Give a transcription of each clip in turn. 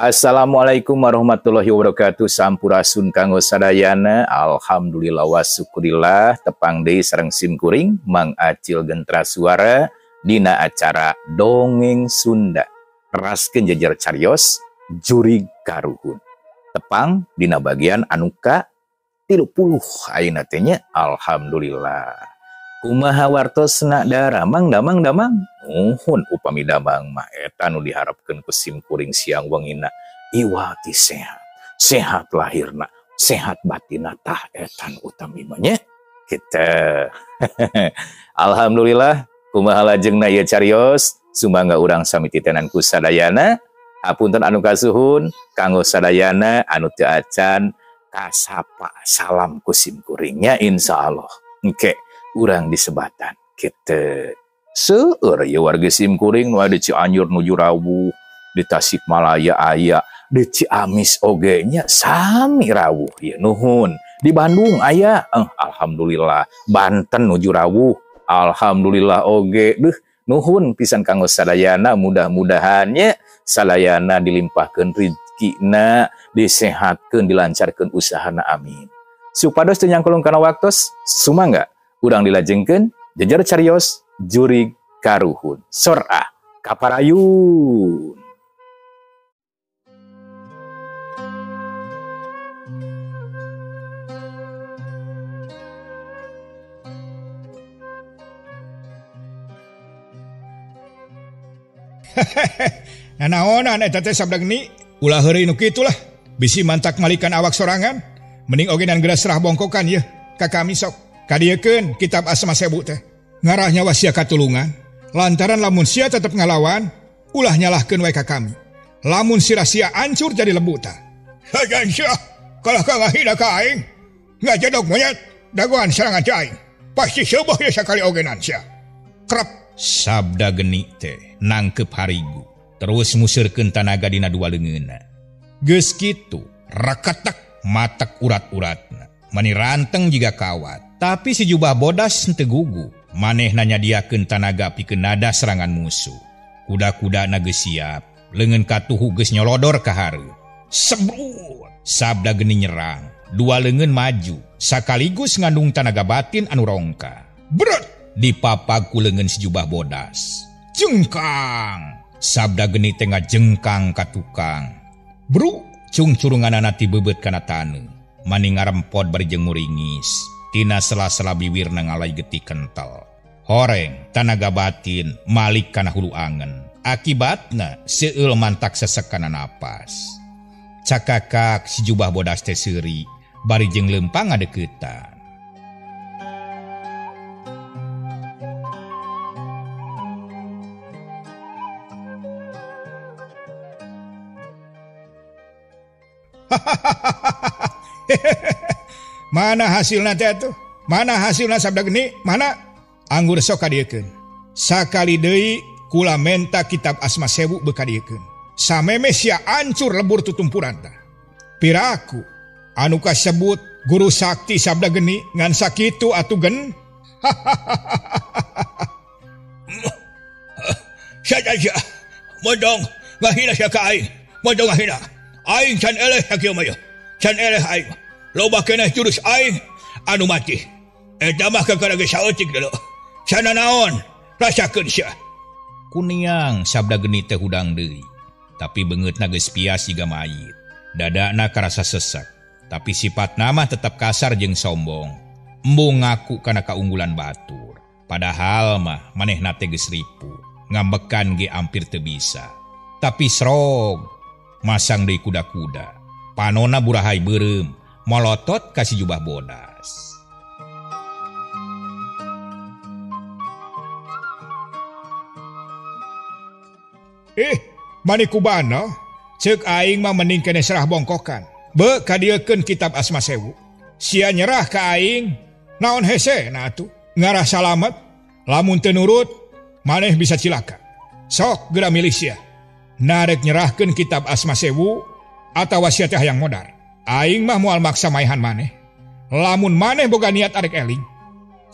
Assalamualaikum warahmatullahi wabarakatuh. Sampurasun kanggo sadayana. Alhamdulillah wa syukurillah tepang deui sareng sim kuring Mang Acil Gentra Suara dina acara Dongeng Sunda. Raskeun jejer carios jurig karuhun. Tepang dina bagian anu ka 30 ayeuna teh nya. Alhamdulillah. Kumaha wartosna daramang damang damang? Nuhun upami damang mah eta nu diharapkeun ku sim kuring siang wengina iwati sehat. Sehat lahirna, sehat batinna tah eta nu utami mah nya. Kita. Alhamdulillah kumaha lajengna ieu carios, sumangga urang sami titenan ku sadayana. Hapunten anu kasuhun kanggo sadayana anu teu acan kasapa salam ku sim kuringnya insyaallah. Engke urang disebatan kita seueur ya warga sim kuring nu aya di Cianjur nuju rawuh, di Tasikmalaya aya, di Ciamis oge nya sami rawuh ya nuhun, di Bandung aya, alhamdulillah, Banten nuju rawuh, alhamdulillah oge, duh nuhun pisan kanggo sadayana, mudah-mudahan nya sadayana dilimpahkeun rezekina, disehatkeun, dilancarkeun usahana, amin. Supados teu nyangkulung kana waktos, sumangga urang dilajengkeun jejer carios jurig karuhun sorah kaparayun. Nanaonan eta teh sabda geni ulah heureuy nu kitu lah, bisi mantak malikan awak sorangan, mending oge nan geura serah bongkokan yeuh ka kami sok. Kadiekeun kitab Asma Sewu teh ngarah nyawa sia katulungan, lantaran lamun sia tetep ngalawan ulah nyalahkeun wae ka kami, lamun sirah sia ancur jadi lebu tah. Hajan sia kalah ka ngahina ka aing, ngajedog monyet dagoan serangan ti aing, pasti seueuh ye sakali ogenan sia. Krep sabda geni teh nangkep harigu terus museurkeun tanaga dina dua leungeunna. Geus kitu reketek matek urat-uratna, mani ranteng jiga kawat. Tapi si jubah bodas henteu gugu, manehna nyadiakeun tanaga pikeun nada serangan musuh. Kuda-kudana geus siap, leungeun katuhu geus nyolodor ka hareup. Sebrut, sabda geni nyerang, dua leungeun maju, sakaligus ngandung tanaga batin anu rongka. Brut, dipapag ku leungeun si jubah bodas. Jengkang, sabda geni teh ngajengkang ka tukang. Bru, cungcurunganana ti beubeut kana taneuh, mani ngarempod bari jeung muringis. Tina sela-sela biwirna ngalai getih kental. Horeng tanaga batin malik kana hulu angen. Akibatna seueul mantak sesek kana napas. Cakakak si jubah bodas teh seuri bari jeung leumpang ngadeuketan. Mana hasilna teh atuh? Mana hasilna sabda geni? Mana? Anggur sok kadiekeun. Sakali deui kula menta kitab Asma Sewu beu kadiekeun. Sameme sia ancur lebur tutumpuran tah. Piraku anu kasebut guru sakti sabda geni ngan sakitu atuh gen. Sia sia. Modong ngahina sia ka aing. Modong ngahina. Aing can eleh sakieu mah. Can eleh aing. Loba keneh jurus aing anu mati. Eta mah kakara geus saeutik deuleu. Sana naon rasakeun sia. Kuniang sabda geni teh hudang deui. Tapi beungeutna geus pias jiga mayit. Dadana karasa sesek, tapi sifatna mah tetap kasar jeung sombong. Embung ngaku kana kaunggulan batur. Padahal mah manehna teh geus ripu, ngambekan ge ampir teu bisa. Tapi srog masang deui kuda-kuda. Panona burahai beureum. Molotot kasih jubah bodas. Mani kubana, ceuk aing mah mending keneh serah bongkokan. Be kadiekeun kitab Asma Sewu. Sia nyerah ka aing, naon hese na atuh. Ngarah salamet, lamun teu nurut, maneh bisa cilaka. Sok geura milih sia. Narek nyerahkeun kitab Asma Sewu atawa sia teh hayang modar. Aing mah moal maksa maehan maneh. Lamun maneh boga niat arek eling,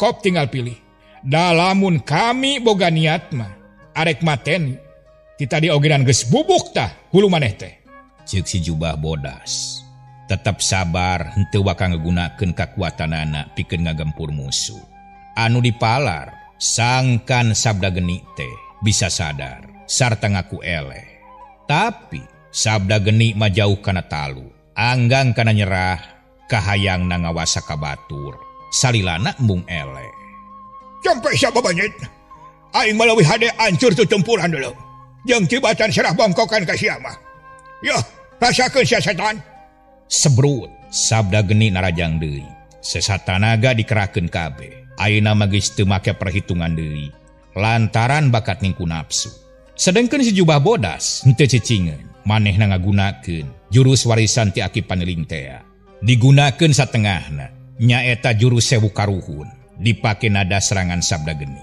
kop tinggal pilih. Da lamun kami boga niat mah arek mateni, ti tadi ogenan geus bubuk tah hulu maneh teh. Ceuk si jubah bodas. Tetep sabar henteu bakal ngagunakeun kakuatanana pikeun ngagempur musuh. Anu dipalar sangkan Sabda Geni teh bisa sadar sarta ngaku eleh. Tapi Sabda Geni mah jauh kana talu, anggang kana nyerah, kahayangna ngawasa ka batur, salilana embung eleh. Sampai siapa banyet? Aing mah leuwih hade ancur tutempuran dulu. Jeung tibatan serah bongkokan ka sia mah. Yoh, rasakeun sia setan. Sebrut Sabda Geni narajang deui. Sesatanaga dikerahkeun kabeh. Ayeuna mah geus teu make perhitungan deui lantaran bakat ningku nafsu. Sedengkeun si jubah bodas henteu cicingeun, manehna ngagunakeun jurus warisan ti Aki Paniling tea. Digunakeun satengahna, nyaeta jurus sewu karuhun, dipake nada serangan Sabda Geni.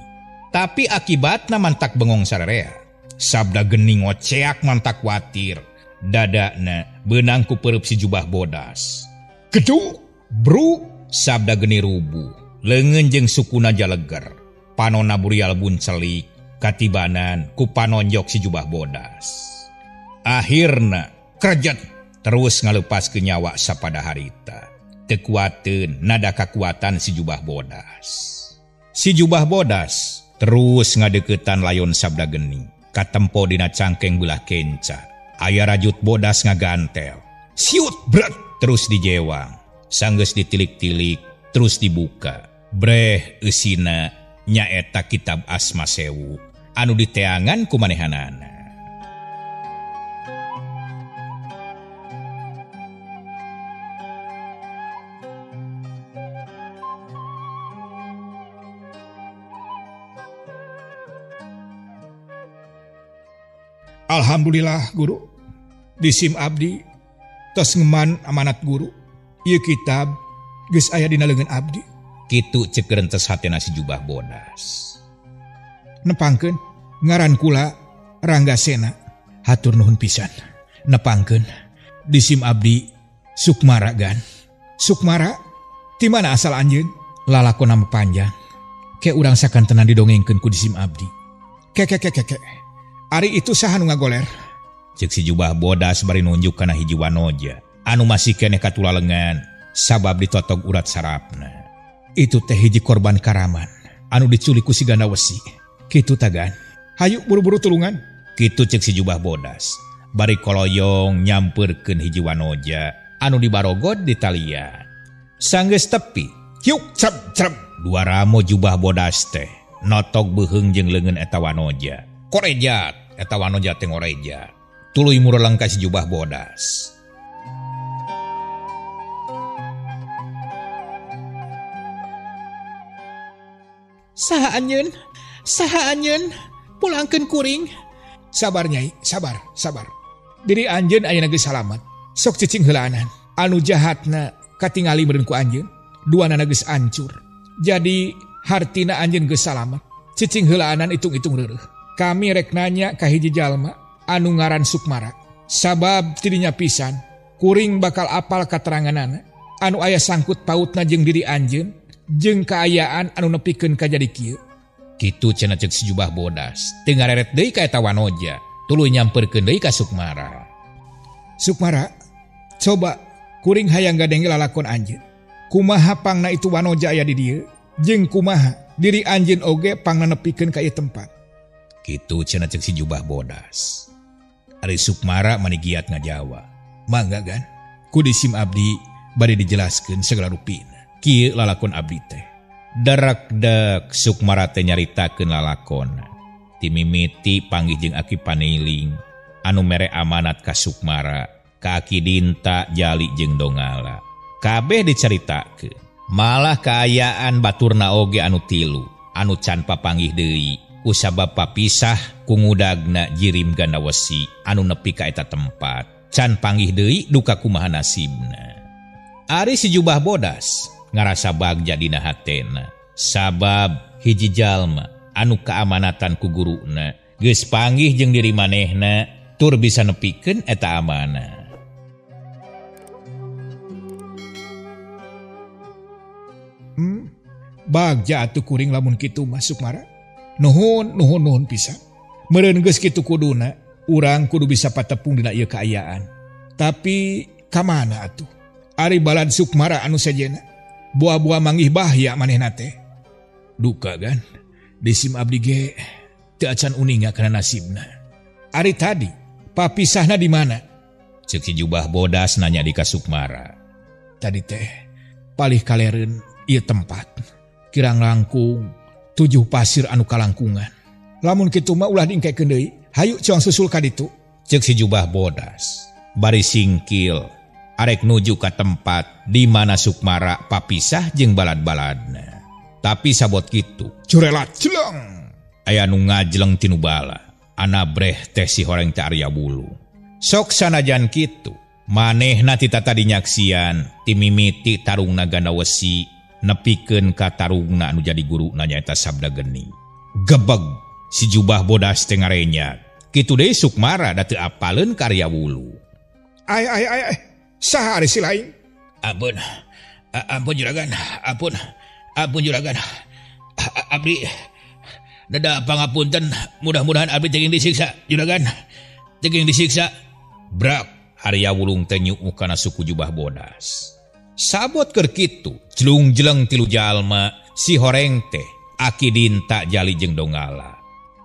Tapi akibatna mantak bengong sararea. Sabda Geni ngoceak mantak watir. Dadana beunang ku peureub si jubah bodas. Geduk, bruk, Sabda Geni rubuh. Leungeun jeung sukuna jaleger. Panonna burial buncelik, katibanan ku panonjok si jubah bodas. Akhirna kerjet terus ngalepaskeun nyawa sapada harita. Teu kuateun nada kakuatan si jubah bodas. Si jubah bodas terus ngadeuketan layon Sabda Geni. Katempo dina cangkeng belah kenca. Aya rajut bodas ngagantel. Siut bret terus dijewang. Sanggeus ditilik-tilik terus dibuka. Breh eusina nyaeta kitab Asma Sewu anu diteangan ku manehanana. Alhamdulillah guru, disim abdi tos ngeman amanat guru. Ieu kitab geus aya dina leungeun abdi. Kitu ceuk rentes hatena si jubah bodas. Nepangkeun ngaran kula Ranggasena, hatur nuhun pisan. Nepangkeun disim abdi Sukmara gan. Sukmara, ti mana asal anjeun? Lalakon nama panjang. Ke urang sakantenan didongengkeun ku disim abdi. Ke ke ke ke ke. Ari itu saha nu ngagoler? Ceuk si jubah bodas bari nunjuk kana hiji wanoja anu masih keneh katulalengan sabab ditotog urat sarapna. Itu teh hiji korban karaman anu diculik ku si Gandawesi. Kitu tagan. Hayu buru-buru tulungan. Kitu ceuk si jubah bodas bari koloyong nyampeurkeun hiji wanoja anu dibarogod di talian. Sanggeus tepi, kiuk crep crep dua ramo jubah bodas teh notog beuheung jeung leungeun eta wanoja. Korejat eta wanoja teh ngorejat. Tuluy mureleng ka si jubah bodas. Saha anjeun? Saha anjeun? Pulangkeun kuring. Sabar nyai, sabar, sabar. Diri anjeun ayeuna geus salamat. Sok cicing heulaanan. Anu jahatna katingali meureun ku anjeun, duanana geus ancur. Jadi hartina anjeun geus salamat. Cicing heulaanan itung-itung reureuh. Kami rek nanya ka hiji jalma anu ngaran Sukmara. Sabab tidinya pisan, kuring bakal apal kateranganana anu aya sangkut pautna jeung diri anjeun jeung kaayaan anu nepikeun ka jadi kieu. Kitu cenah ceuk si jubah bodas. Teu ngareret deui ka eta wanoja, tuluy nyamperkeun deui ka Sukmara. Sukmara, coba kuring hayang gadenge lalakon anjeun. Kumaha pangna itu wanoja aya di dieu jeung kumaha diri anjeun oge pangna nepikeun ka ieu tempat. Kitu cenah ceuk si jubah bodas. Ari Sukmara mani giat ngajawa. Mangga gan, ku disim abdi bade dijelaskeun segala rupina. Kieu lalakon abdi teh. Darakdak Sukmara teh nyaritakeun lalakonna. Timimiti panggih jeung Aki Paniling anu mere amanat ka Sukmara, ka Aki Dinta, Jali jeung Dongala. Kabeh dicaritakeun. Malah kaayaan baturna oge anu tilu, anu can papanggih deui. Kusabab papisah ku ngudagna jirim Gandawesi anu nepi ka eta tempat. Can panggih deui duka kumaha nasibna. Ari si jubah bodas ngarasa bagja dina hatena. Sabab hiji jalma anu kaamanatan ku guruna geus panggih jeung diri manehna tur bisa nepikeun eta amanah. Bagja atuh kuring lamun kitu mah Sukmara. Nuhun, nuhun, nuhun pisan. Meureun geus kitu kuduna, urang kudu bisa patepung dina ieu kaayaan. Tapi kamana atuh? Ari balad Sukmara anu sejenna. Buah-buah manggih bahya manehna teh. Duka kan? Disim abdi ge teu acan uninga kana nasibna. Ari tadi papisahna di mana? Ceuk si jubah bodas nanya di ka Sukmara. Tadi teh palih kalereun ieu tempat. Kirang langkung 7 pasir anu kalangkungan. Lamun kitu mah ulah diengkekeun deui. Hayu cuang susul ka ditu. Ceuk si jubah bodas. Bari singkil arek nuju ka tempat di mana Sukmara papisah jeung balad-baladna. Tapi sabot kitu, curelat jeleng. Aya nu ngajleng tinu bala. Anabreh teh si horeng teh Arya Wulung. Sok sanajan kitu, manehna ti tadi nyaksian ti mimiti tarungna Gandawesi nepikeun ka tarungna anu jadi guruna nyaeta Sabda Geni. Gebeg si jubah bodas teh ngarenyat. Kitu deui Sukmara da teu apaleun ka Arya Wulung. Ay ay ay ay. Saha ari si lain? Ampun. Ampun juragan, ampun. Ampun juragan. Abdi dada pangapunten, mudah-mudahan abdi teu disiksa juragan. Teu disiksa. Brak Arya Wulung teh nyuuh kana suku jubah bodas. Sabot keur kitu, jelung-jeleng tilu jalma si horeng teh Aki Dinta Jali jeung Donggala.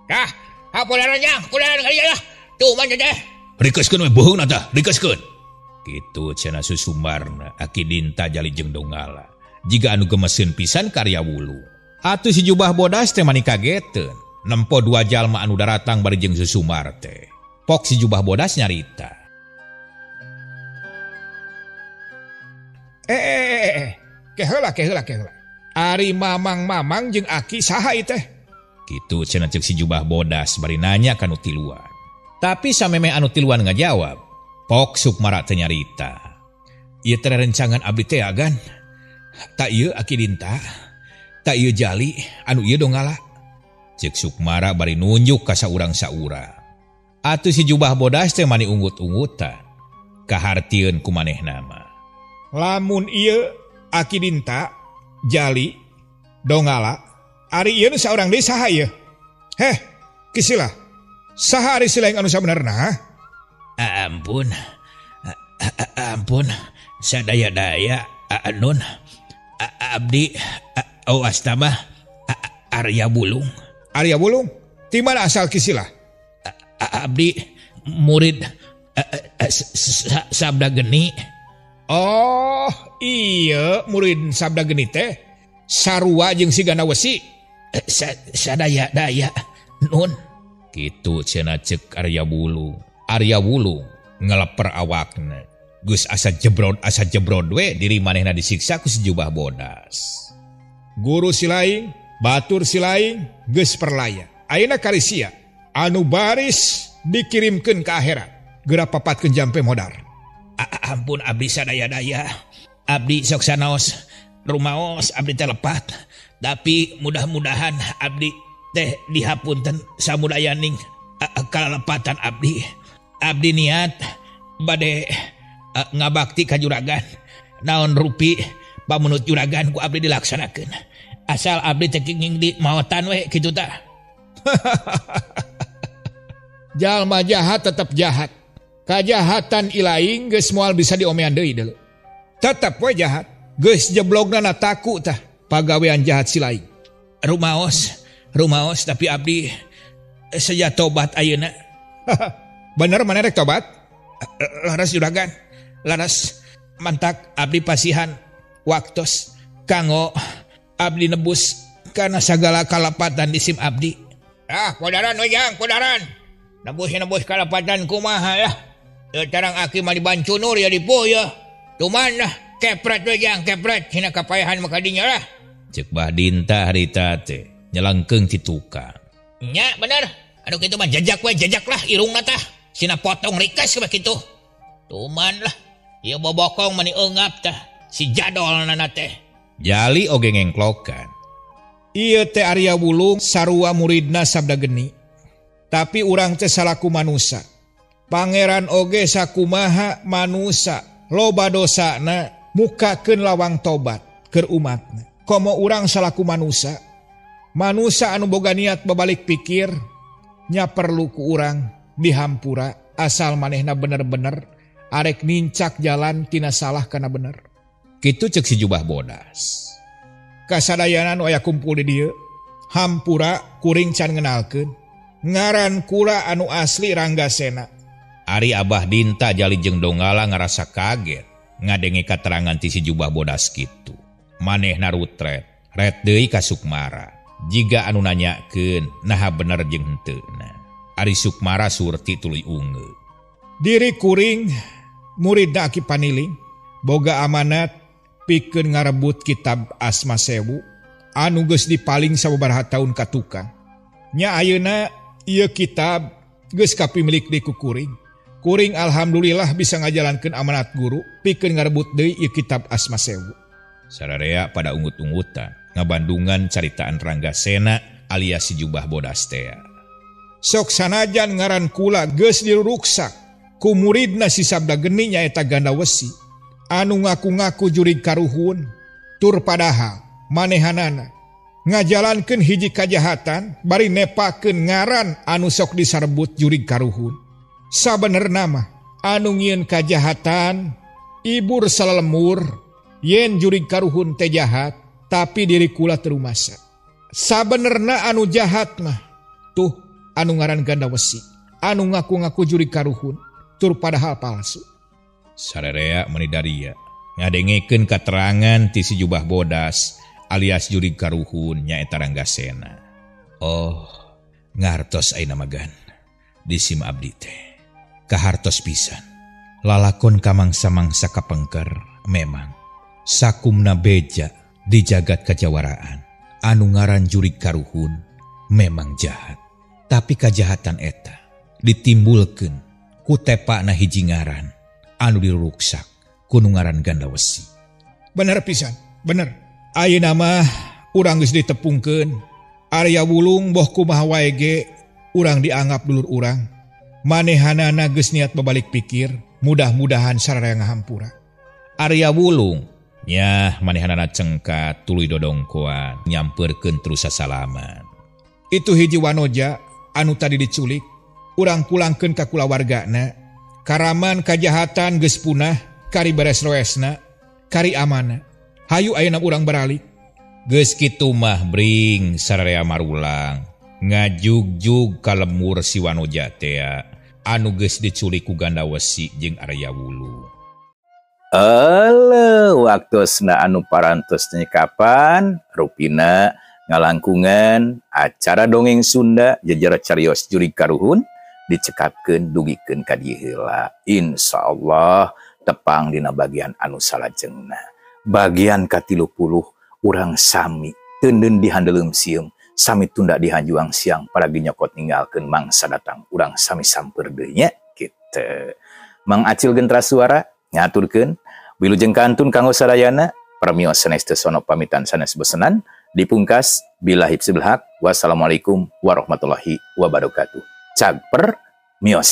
Tah, hapuran jang, kudaran kali lah. Tuh man teh. Rikeuskeun we beuheungna tah, rikeuskeun. Kitu cenah susumarna Aki Dinta Jali jeung Donggala. Jiga anu gemeseun pisan ka Arya Wulung. Atuh si jubah bodas teh mani kageteun. Nempo dua jalma anu daratang bari jeung susumar teh. Pok si jubah bodas nyarita. Keheula. Ari mamang-mamang jeung aki saha ieu teh? Kitu cenah ceuk si jubah bodas bari nanya ka nu tiluan. Tapi samemeh anu tiluan ngajawab, pok Sukmara teh nyarita. Ieu teh rencangan abdi teh agan. Tak ieu Aki Dinta, tak ieu Jali, anu ieu Donggala. Ceuk Sukmara bari nunjuk ka saurang-saurang. Atuh si jubah bodas teh mani unggut-unggutan. Kahartieun ku manehna mah. Lamun ieu Aki Dinta, Jali, Donggala, ari ieu nu saurang deui saha ieu? Heh, kisilah. Saha ari si lain anu sabenerna? Ampun. Ampun, sadaya-daya nun. Abdi awas tambah Arya Wulung. Arya Wulung? Ti mana asal kisilah? Abdi murid Sabda Geni. Oh, iya murid Sabda Geni teh sarua jeung si Gandawesi. Sadaya-daya nun. Kitu cenah ceuk Arya Wulung. Arya Wulung ngeleper awakna. Geus asa jebrod we diri manehna disiksa ku si jubah bodas. Guru si lain, batur si lain, geus perlaya. Ayeuna karisia anu baris dikirimkeun ka akhirat. Geura papatkeun jampe modar. Ampun abdi sadaya-daya. Abdi sok sanaos rumaos abdi teh lepat. Tapi mudah-mudahan abdi teh dihapunten samudayaning kalepatan abdi. Abdi niat bade ngabakti ka juragan. Naon rupi pamunut juragan ku abdi dilaksanakeun. Asal abdi teh kenging di maotan we kitu tah. Jalma jahat tetep jahat. Kajahatan ilaing geus moal bisa diomean deui deuleu. Tetep we jahat. Geus jeblogna na taku tah pagawean jahat si lain. Rumaos tapi abdi seja tobat ayeuna. Bener maneh rek tobat? Laras juragan. Laras mantak abdi pasihan waktos kanggo abdi nebus kana sagala kalapatan di sim abdi. Ah, kodaran we jang, kodaran. Nebus kalapatan kumaha lah. Tarang aki mah dibancunur ya dipu ya. Cuman lah kepret we jang, kepret hina kapayahan mah kadinya lah. Ceuk Bah Dinta harita teh nyelengkeung ti tukang. Nya bener. Aduh kitu mah jajak we, jajak lah irungna tah. Sina potong rikas mah kitu. Tuman lah. Ieu bobokong mani eungap tah. Si jadol nana teh. Jali oge ngengklokan. Ieu teh Arya Wulung sarua muridna Sabda Geni. Tapi urang teh salaku manusa. Pangeran oge sakumaha manusa. Loba dosana mukakeun lawang tobat keur umatna. Komo urang salaku manusa. Manusa anu boga niat babalik pikir nya perlu ku urang dihampura asal manehna bener-bener Arek nincak jalan tina salah kana bener. Kitu cek si jubah bodas. Kasadayana nu aya kumpul di dieu, hampura kuring can ngenalkeun. Ngaran kula anu asli Ranggasena. Ari Abah Dinta jali jeung Donggala ngarasa kaget ngadenge katerangan ti si jubah bodas kitu. Manehna rutret, ret deui ka Sukmara. Jiga anu nanyakeun naha bener jeung henteuna. Ari Sukmara surti tuluy ungeut. Diri kuring murid Aki Paniling boga amanat pikeun ngarebut kitab Asma Sewu anu geus dipaling sababaraha taun ka tukang. Nya ayeuna ieu kitab geus kapimilik deui ku kuring. Kuring alhamdulillah bisa ngajalankeun amanat guru pikeun ngarebut deui ieu kitab Asma Sewu. Sararea pada ungut-ungutan ngabandungan caritaan Ranggasena alias si jubah bodas tea. Sok sanajan ngaran kula geus diruruksak ku muridna si Sabda Geni nyaeta Gandawesi anu ngaku-ngaku jurig karuhun tur padahal manehanana ngajalankeun hiji kajahatan bari nepakeun ngaran anu sok disarebut jurig karuhun. Sabenerna mah anu ngieun kajahatan ibur salalemur yen jurig karuhun teh jahat tapi diri kula teu rumasa. Sabenerna anu jahat mah tuh anu ngaran Gandawesi anu ngaku-ngaku jurig karuhun tur padahal palsu. Sararea meni daria ngadengekeun katerangan ti si jubah bodas alias jurig karuhun nyaeta Ranggasena. Oh, ngartos ayeuna magan disim abdi teh. Kahartos pisan. Lalakon kamangsa-mangsa kapengker memang sakumna beja di jagat kajawaraan anu ngaran jurig karuhun memang jahat. Tapi kajahatan eta ditimbulkeun ku tepakna hiji ngaran anu diruruksak ku nu ngaran Gandawesi. Bener pisan, bener. Ayeuna mah urang geus ditepungkeun. Arya Wulung boh kumaha wae ge urang dianggap dulur urang. Manehanana geus niat babalik pikir, mudah-mudahan sararea ngahampura. Arya Wulung nyah manehanana cengkat tuluy dodongkoan nyamperkeun terus sasalaman. Itu hiji wanoja anu tadi diculik, urang pulangkeun ka kulawargana. Karaman kajahatan geus punah, kari beres roesna, kari amana. Hayu ayeuna urang baralik. Geus kitu mah bring sararea marulang ngajugjug ka lemur si wanoja tea anu geus diculik ku Gandawesi jeung Arya Wulung. Eleuh waktosna anu parantos nyekapan rupina ngalangkungan acara dongeng Sunda jejer carios jurig karuhun dicekapkeun dugikeun ka dieu heula. Insyaallah tepang dina bagian anu salajengna. Bagian ka-30 urang sami teuneun di handeuleum sieum, sami tunda di hanjuang siang paragi nyokot ninggalkeun mangsa datang urang sami samper deui nya kitu. Mang Acil gentra suara ngaturkeun wilujeng kantun kanggo sadayana permios sanes teu sono pamitan sanes bosenan dipungkas billahi hak. Wassalamualaikum warahmatullahi wabarakatuh. Cagper mios.